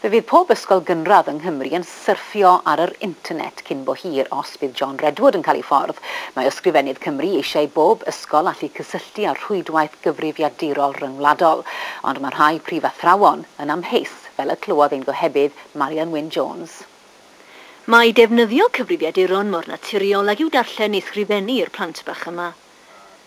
Fe fydd pob ysgol gynradd yng Nghymru yn syrffio ar yr internet cyn bo hir os bydd John Redwood yn cael ei ffordd. Mae Ysgrifennydd Cymru eisiau bob ysgol allu cysylltu â'r rhwydwaith gyfrifiadurol ryngwladol. Ond mae rhai prifathrawon yn amheus, fel y clywodd ein gohebydd Marian Wyn Jones. Mae defnyddio cyfrifiaduron mor naturiol ag i'w darllen neu sgrifennu i'r plant bach yma.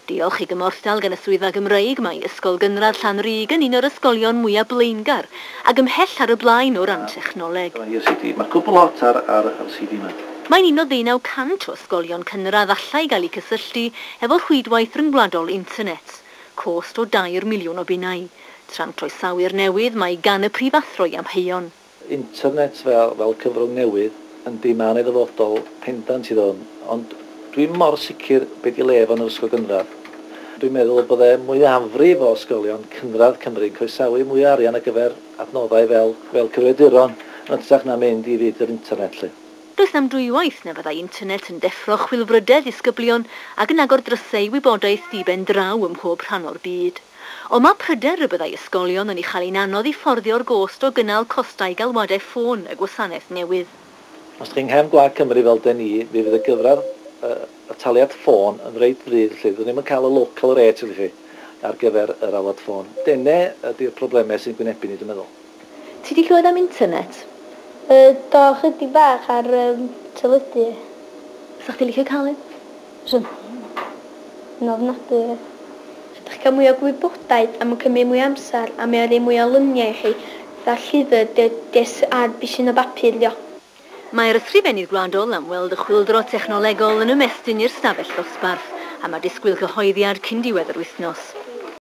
Diolch i gymorthdal gan y Swyddfa Gymreig, mae Ysgol Gynradd Llanrug yn un o'r ysgolion mwyaf blaengar ac ymhell ar y blaen o ran technoleg. Dyma hi'r CD. Mae cwbl lot ar y CD yma. Mae'n un o 1,900 o ysgolion cynradd allai gael eu cysylltu efo rhwydwaith ryngwladol internet, cost o 3 miliwn o bunnau. Tra'n croesawu'r newydd, mae gan y prifathro ei amheuon. Internet fel cyfrwng newydd yn dim ei ddyfodol pendant iddo, ond dwi'n mor sicr be di le fo yn yr ysgol gynradd. Dwi'n meddwl bod e mwyafrif o ysgolion cynradd Cymru yn croesawu mwy o arian ar gyfer adnoddau fel cyfrifiaduron yn hytrach na mynd i fyd yr internet, 'lly. Does na'm dwywaith na fyddai internet yn deffro chwilfrydedd disgyblion ac yn agor drysau wybodaeth di-ben draw ym mhob rhan o'r byd. Ond mae pryder y byddai ysgolion yn ei chael hi'n anodd i fforddio'r gost o gynnal costau galwadau ffôn y gwasanaeth newydd. Os ydych chi'n nghefn gwlad Cymru fel den ni, fe fydd y gyfradd y taliad ffôn yn reit ddrud, 'lly. Fyddwn ni'm yn cael y local rate i chi ar gyfer yr alwad ffôn. Dene ydy'r problemau sy'n gwynebu ni, dwi'n meddwl. Ti 'di clywed am internet? Do, chydig bach ar teledu. Sa chdi licio cael un? Swn. Yn ofnadwy. Ydych chi'n cael mwy o gwybodaeth a mae'n cymryd mwy o amser a mae'n rhoi mwy o luniau i chi. Fatha llyfr, des ar bishyn o bapur, dio. Mae'r Ysgrifennydd Gwladol am weld y chwyldro technolegol yn ymestyn i'r stafell ddosbarth a mae disgwyl cyhoeddiad cyn diwedd yr wythnos.